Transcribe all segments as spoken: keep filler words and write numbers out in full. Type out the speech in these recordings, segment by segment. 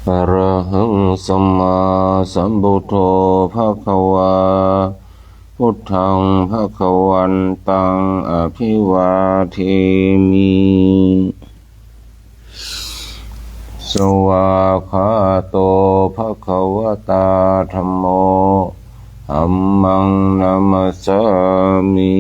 Arahaṃ sammāsambuddho bhagavā. Buddhaṃ bhagavantaṃ abhivādemi. Svākkhāto bhagavatā dhammo. Dhammaṃ namassāmi.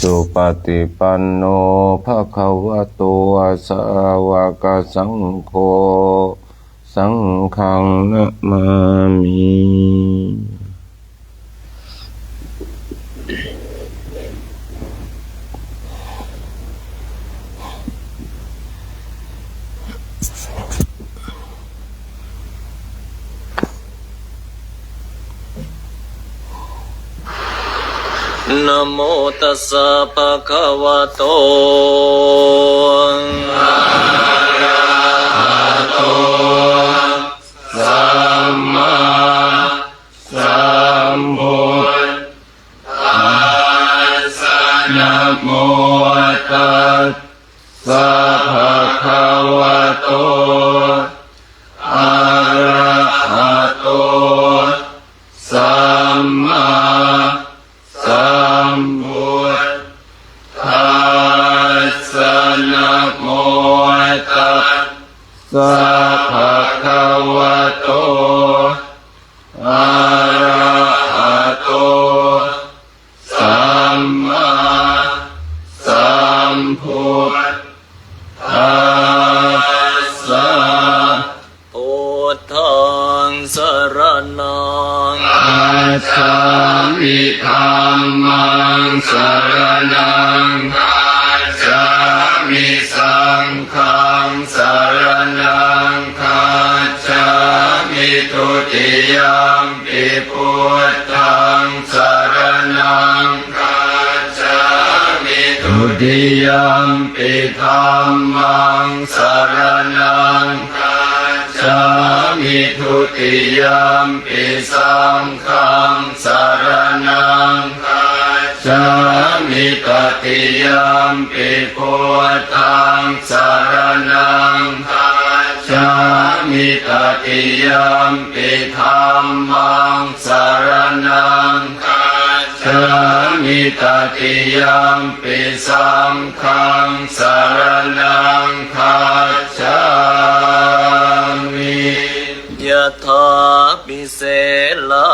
Supaṭipanno bhagavato sāvakasaṅgho. Saṅghaṃ namāmi. Namo tassa bhagavato arahato sammāsambuddhassa. Namo tassa bhagavato arahato sammāsambuddhassa. Namo tassa bhagavato arahato sammāsambuddhassa. Buddhaṃ saraṇaṃ gacchāmi. Dhammaṃ saraṇaṃ gacchāmi. Saṅghaṃ saraṇaṃ gacchāmi. Dutiyampi buddhaṃ saraṇaṃ gacchāmi. Dutiyampi dhammaṃ saraṇaṃ gacchāmi. Dutiyampi saṅghaṃ saraṇaṃ gacchāmi. Tatiyampi buddhaṃ saraṇaṃ gacchāmi. Tatiyampi dhammaṃ saraṇaṃ gacchāmi. Tatiyampi saṅghaṃ saraṇaṃ gacchāmi. Yathāpi selā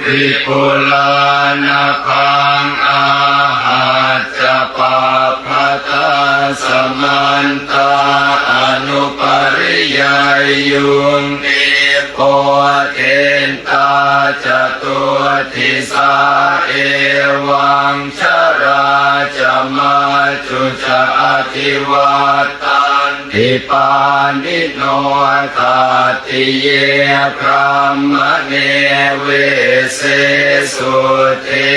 vipulā nabhaṃ āhacca pabbatā samantā anupariyayyuṃ dīpo diṭṭhā catuddisā evaṃ jarā ca majjhu ca adhivattan ti pāṇino. Tattiye brāhmaṇe vise sudde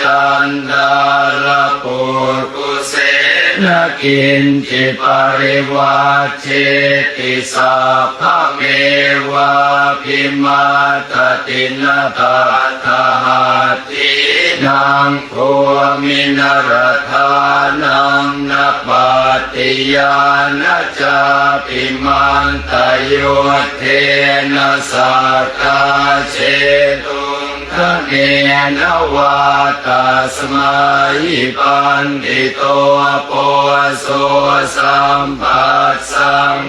caṇḍālapukkuse na kiñci parivajjeti sabbamevābhimatati. Na tattha hatthīnaṃ bhūmi na rathānaṃ na pattiyā na cāpi mantayuddhena sakkā jetuṃ dhanena vā. Tasmā hi paṇḍito poso sambhassaṃ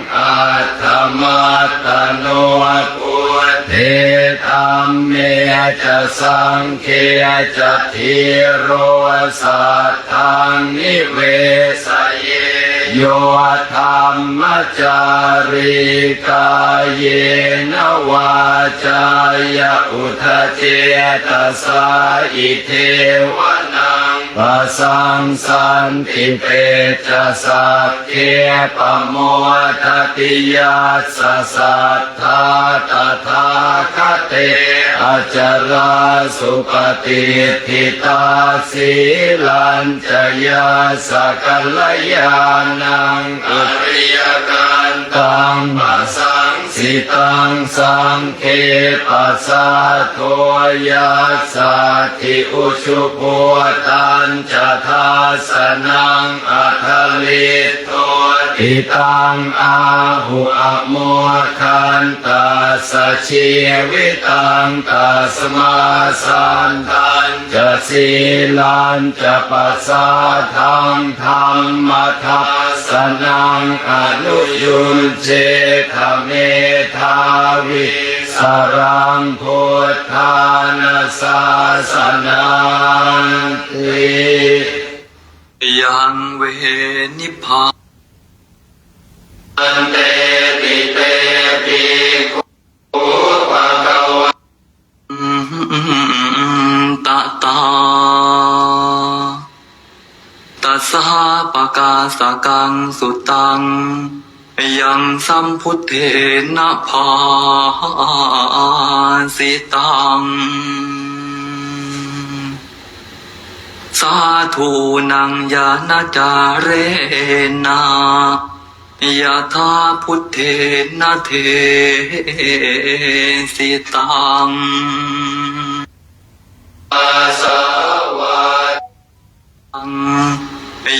atthamattano buddhe dhamme ca saṅghe ca dhīro saddhaṃ nivesaye. Yo dhammacārī kāyena vācāya uda cetasā idheva naṃ pasaṃsanti pecca sagge pamodati. Yassa saddhā tathāgate acarā supatiṭṭhitā sīlañca yassa kalyāṇaṃ ariyakantaṃ pasaṃ sitaṃ saṅghe pasādo yassatthi ujubhūtañca dassanaṃ adaliddoti taṃ āhu amoghantassa jīvitaṃ tasmā santañ ca sīlañca pasādaṃ dhammadassanaṃ anuyuñjetha medhāvī saraṃ buddhāna sāsananti. Yaṃ ve nibbānanti te bhikkhū bhagavato tatā dasapākāsakaṃ sutaṃ yaṃ sambuddhena bhāsitaṃ sādhūnaṃ ñāṇacārena yathā buddhena desitaṃ sāvakaṃ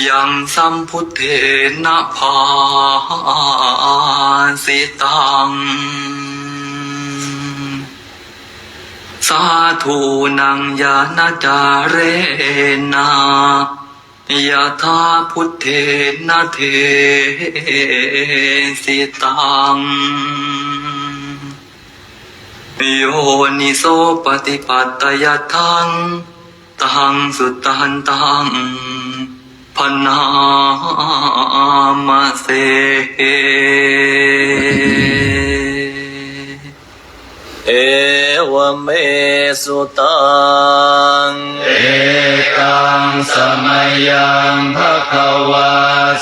yaṃ sambuddhena bhāsitaṃ sādhūnaṃ ñāṇacārena yathā buddhena desitaṃ yonisopaṭipattayadaṃ taṃ suddhantaṃ bhaṇāma se. Evaṃ me sutaṃ. Ekaṃ samayaṃ bhagavā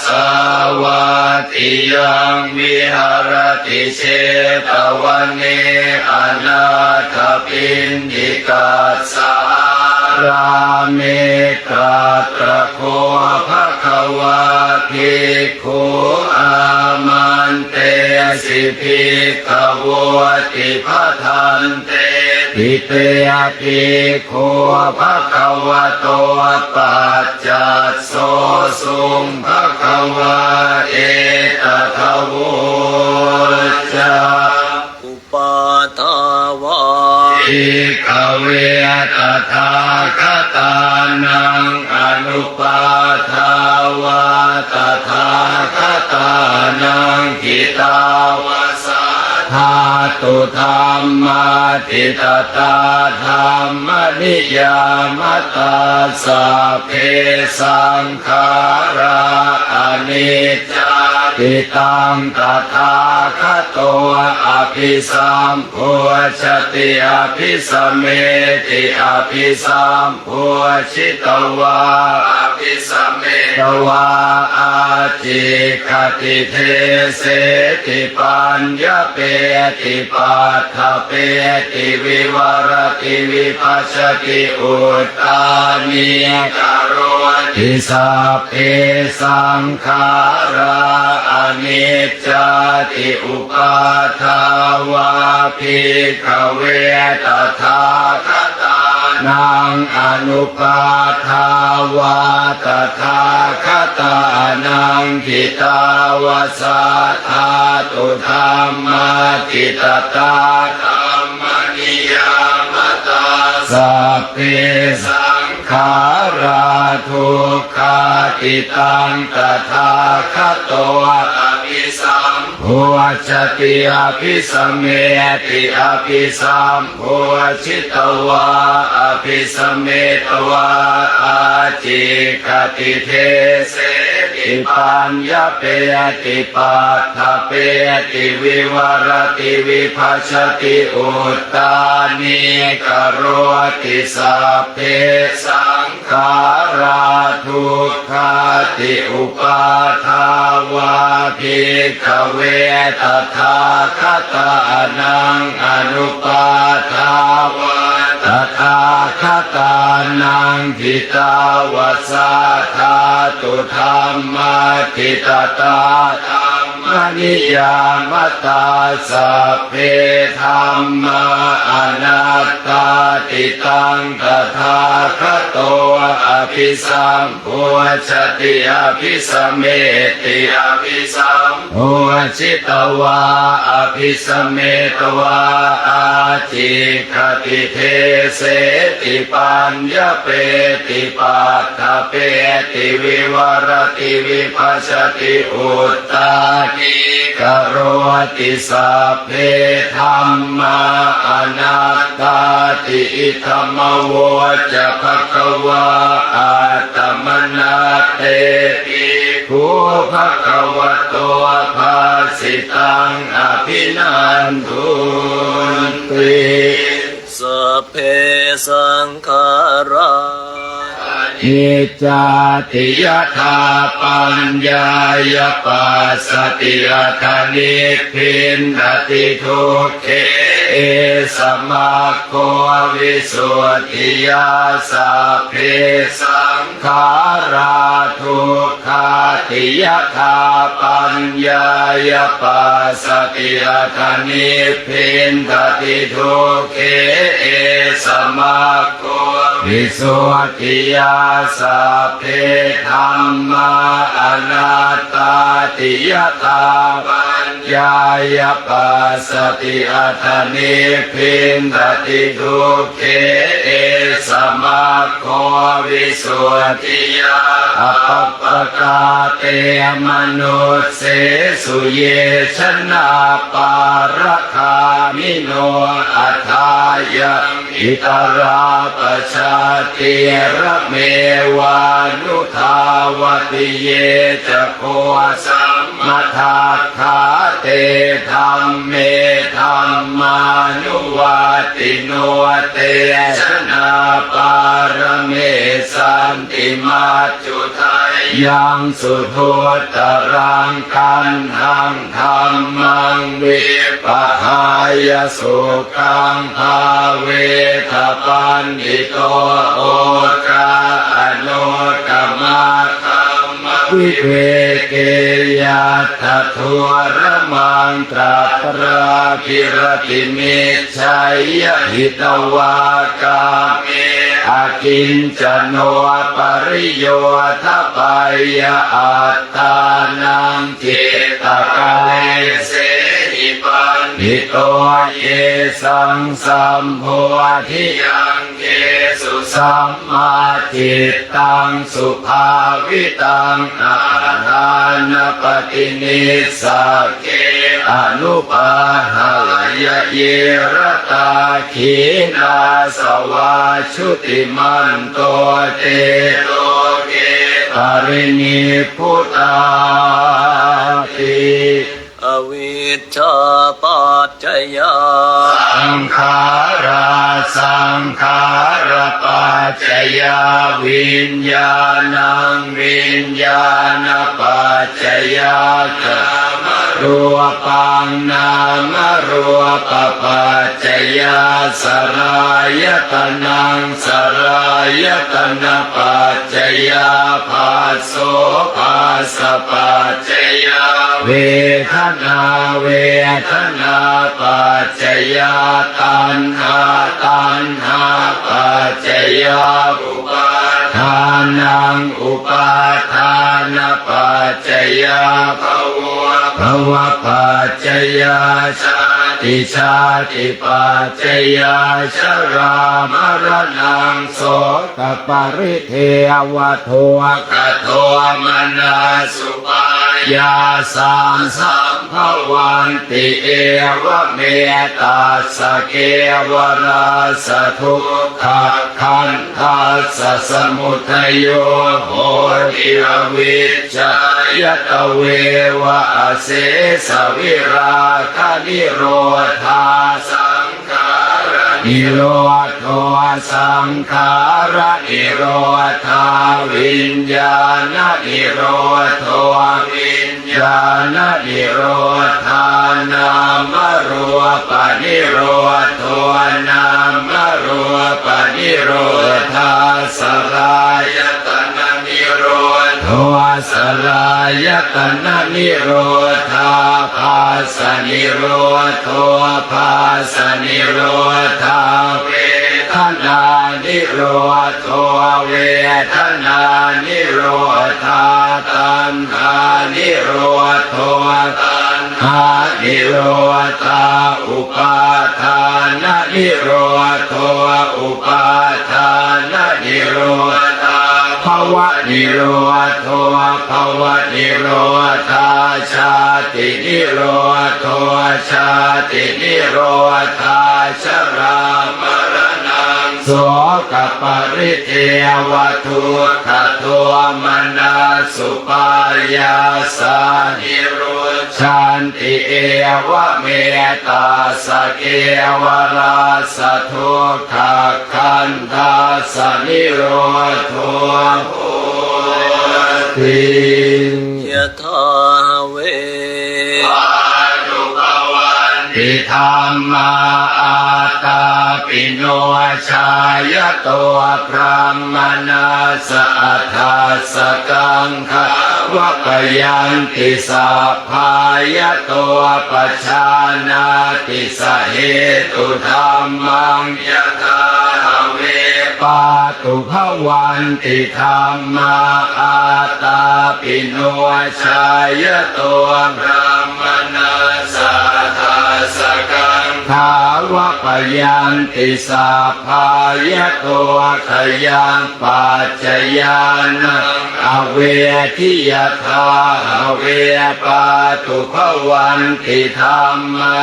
sāvatthiyaṃ viharati jetavane anāthapiṇḍikassa ārāme. Tatra kho bhagavā bhikkhū āmantesi bhikkhavoti. Bhadanteti te bhikkhū bhagavato paccassosuṃ. Bhagavā etadavoca. Uppādā vā bhikkhave tathāgatānaṃ anuppādā vā tathāgatānaṃ hitāvasathā dhātu dhammāti. Tathā dhammaniyāmatā: sabbe saṅkhārā aniccāti. Taṃ tathāgato abhisam bujjhati abhisameti. Abhisambujjhitvā abhisametvā ācikkhati deseti paññapeti paṭṭhapeti vivarati vibhajati uttānīkaroti. Sabbe saṅkhārā aniccāti. Uppādā vā bhikkhave tathāgatānaṃ anuppādā vā tathāgatānaṃ hitāvasathā dhātu dhammāti. Tathā dhammaniyāmatā: sabbe saṅkhārā dukkhāti. Taṃ tathāgato abhisambujjhati abhisameti. Abhisambujjhitvā abhisametvā ācikkhati deseti paññapeti paṭṭhapeti vivarati vibhajati uttānīkaroti. Sabbe saṅkhārā dukkhāti. Uppādā vā bhikkhave tathāgatānaṃ anuppādā vā tathāgatānaṃ hitāvasathā dhātu dhammāti. Tathā dhammani aniyāmatā, sabbe dhammā anattāti. Taṃ tathāgato abhisambujjhati abhisameti. Abhisambujjhitvā abhisametvā ācikkhati deseti paññapeti paṭṭhapeti vivarati vibhajati uttānīkaroti, sabbe dhammā anattāti. Idamavoca bhagavā. Attamanā te bhikkhū bhagavato bhāsitaṃ abhinandunti. Sabbe saṅkhārā aniccāti. Yadā paññāya passati atha nibbiṇḍati dukkhe, esa maggo visuddhiyā. Sabbe saṅkhārā dukkhāti. Yadā paññāya passati atha nibbiṇḍati dukkhe, esa maggo visuddhiyā. Sabbe dhammā anattāti. Yadā paññāya passati atha nibbiṇḍati dukkhe, esa maggo visuddhiyā. Appakkā te manussesu ye janā pāragāmino athāyaṃ itarā pajātīramevānudhāvati, ye ca kho sammadakkhā te dhamme dhammānuvattino, te janā pāramessanti maccudheyyaṃ suduttaraṃ. Taṇhaṃ dhammaṃ vippahāya sukhaṃ bhāvetha paṇḍito, okā anokkamā dhammavivekeyyatha dhūramaṅ. Tatrābhiratimiccheyya hitvā kāme akiñcano pariyodapeyya, attānaṃ cittakallesehi paṇḍito yesaṃ sambodhiyaṅgesu sammā cittaṃ subhāvitaṃ aṭṭhānapaṭinissagge anupāhāya, ye ratā khīṇāsavā jutimanto te loke parinibbutāti. Avijjāpaccayā saṅkhārā, saṅkhārapaccayā viññāṇaṃ, viññāṇapaccayā nāmarūpaṃ, nāmarūpapaccayā saḷāyatanaṃ, saḷāyatanapaccayaṃ phasso, phassapaccayaṃ vedanā, vedanāpaccayā taṇhā, taṇhāpaccayā upādānaṃ, upādānapaccayā bhavo, bhavapaccayā jāti, jātipaccayā jarāmaraṇaṃ sokaparidevadukkhadomanassupāyāsā sambhavanti. Evametassa kevalassa dukkhakkhandhassa samudayo hoti, avijjāya tveva asesavirāganirodhā saṅkhāra nirodho, saṅkhāranirodhā viññāṇanirodho, viññāṇanirodhā nāmarūpanirodho, nāmarūpanirodhā saḷāyatananirodho āyatana nirodhā, phassanirodho, phassanirodhā, vedanānirodho, vedanānirodhā, taṇhānirodho, taṇhānirodhā, upādānanirodho, upādānanirodhā, bhavanirodho, bhavanirodhā, jātinirodho, jātinirodhā, jarāmaraṇaṃ, sokaparidevadukkhadomanassupāyāsā nirujjhanti, evametass kevalassa dukkhakkhandhassa nirodho hoti. Yathā have pātubhavanti dhammā, ātāpino jāya to brāhmaṇassa adajjagaṃ gāvapayanti, sabbā yato pajānāti, sahetu dhammaṃ. Yathā have pātubhavanti dhammā, ātāpino jāya to brāhmaṇassa adajjagaṃ gāvapayanti, sabbā yato khayaṃ paccayānaṃ avedi, yathā have pātubhavanti dhammā,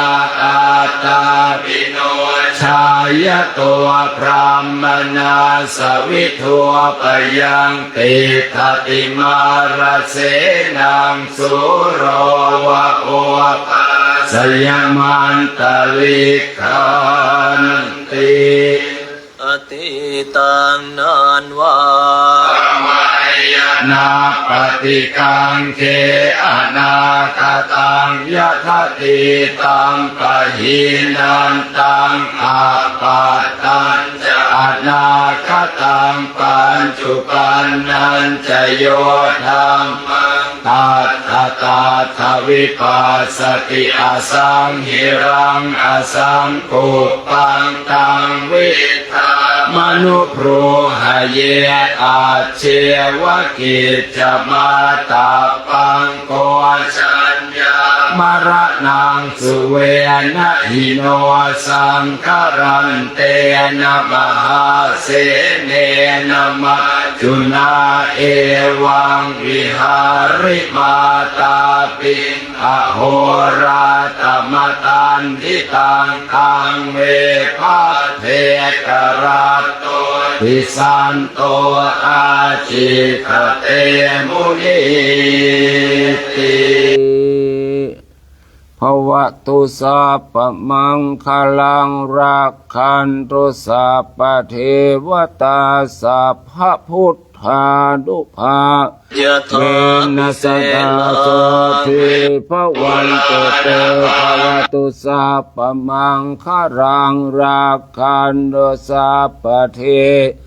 ātāpino jāya to brāhmaṇassa vidhūpayaṃ tiṭṭhati mārasenaṃ, sūro va obhāsayamantalikkhanti. Atītaṃ nānvā pamayya nappaṭikaṅkhe, anāgataṃ yadatītampahīnantaṃ, appattañca anāgataṃ, paccuppannañca yo dhammaṃ, tattha tattha vipassati, asaṃhiraṃ asaṅkuppaṃ, taṃ viddhā manubrūhaye. Ajjeva kiccamātappaṃ, ko jaññā maraṇaṃ suve, na hi no saṅgarantena mahāsenena maccunā, evaṃ vihārimātāpiṃ ahorattamatanditaṃ, taṃ ve bhaddekarattoti santo ācikkhate munīti. Bhavatu sabbamaṅgalaṃ, rakkhantu sabbadevatā, sabbabuddhānubhāvena sadā sotthī bhavantu te. Bhavatu sabbamaṅgalaṃ, rakkhantu sabbadevatā,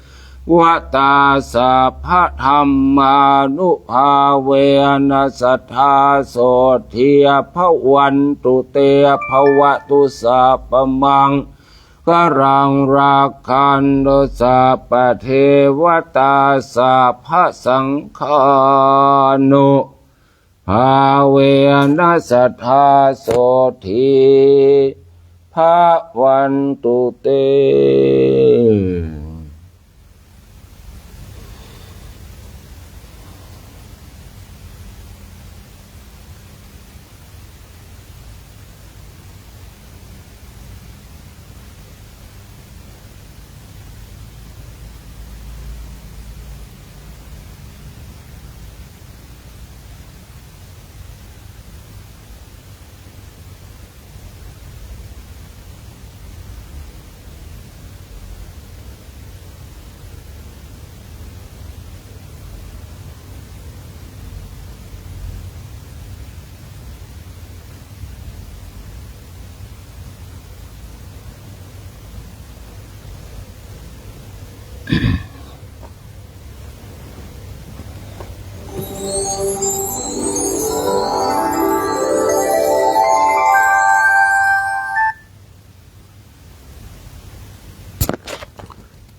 sabbadhammānubhāvena sadā sotthī bhavantu te. Bhavatu sabbamaṅgalaṃ, rakkhantu sabbadevatā, sabbasaṅghānubhāvena sadā sotthī bhavantu te.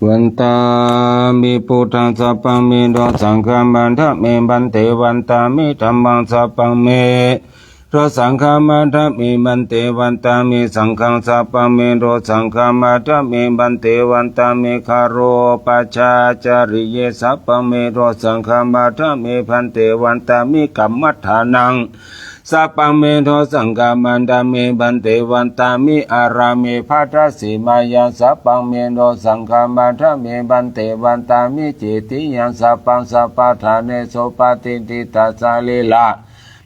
Vandāmi buddhaṃ sabbaṃ me dosaṃ khamatha me bhante. Vandāmi dhammaṃ sabbaṃ me dosaṃ khamatha me bhante. Vandāmi saṅghaṃ sabbaṃ me dosaṃ khamatha me bhante. Vandāmi garopajācariye sabbaṃ me dosaṃ khamatha me bhante. Vandāmi kammaṭṭhānaṃ sabbaṃ me dosaṃ khamatha me bhante. Vandāmi ārāme bhaddasīmāya sabbaṃ me dosaṃ khamatha me bhante. Vandāmi cetiyaṃ sabbaṃ sabbaṭṭhānesu patiṭṭhita sarīra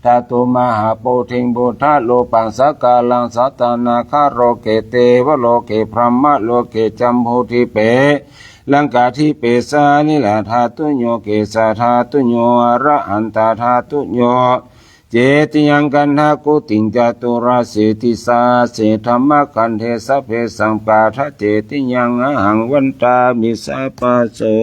dhātu mahābodhiṃ buddharūpaṃ sakalaṃ satanāgaloke devaloke brahmaloke jambudīpe laṅkādīpe sarīradhātuyo kesadhātuyo arahantadhātuyo. Cetiyaṃ gandhakuṭiṃ caturāsītisahassadhammakkhandhe sabbesaṃ paṭha cetiyaṃ ahaṃ vandāmi sabbaso.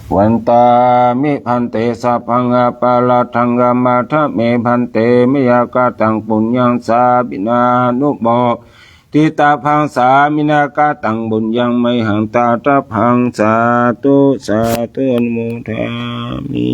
Vandāmi bhante sabbaṃ aparādhaṃ khamatha me bhante. Mayā kataṃ puññaṃ sāminā anumoditabbaṃ, sāminā kataṃ puññaṃ mayhaṃ dātabbaṃ. Sādhu sādhu anumodāmi.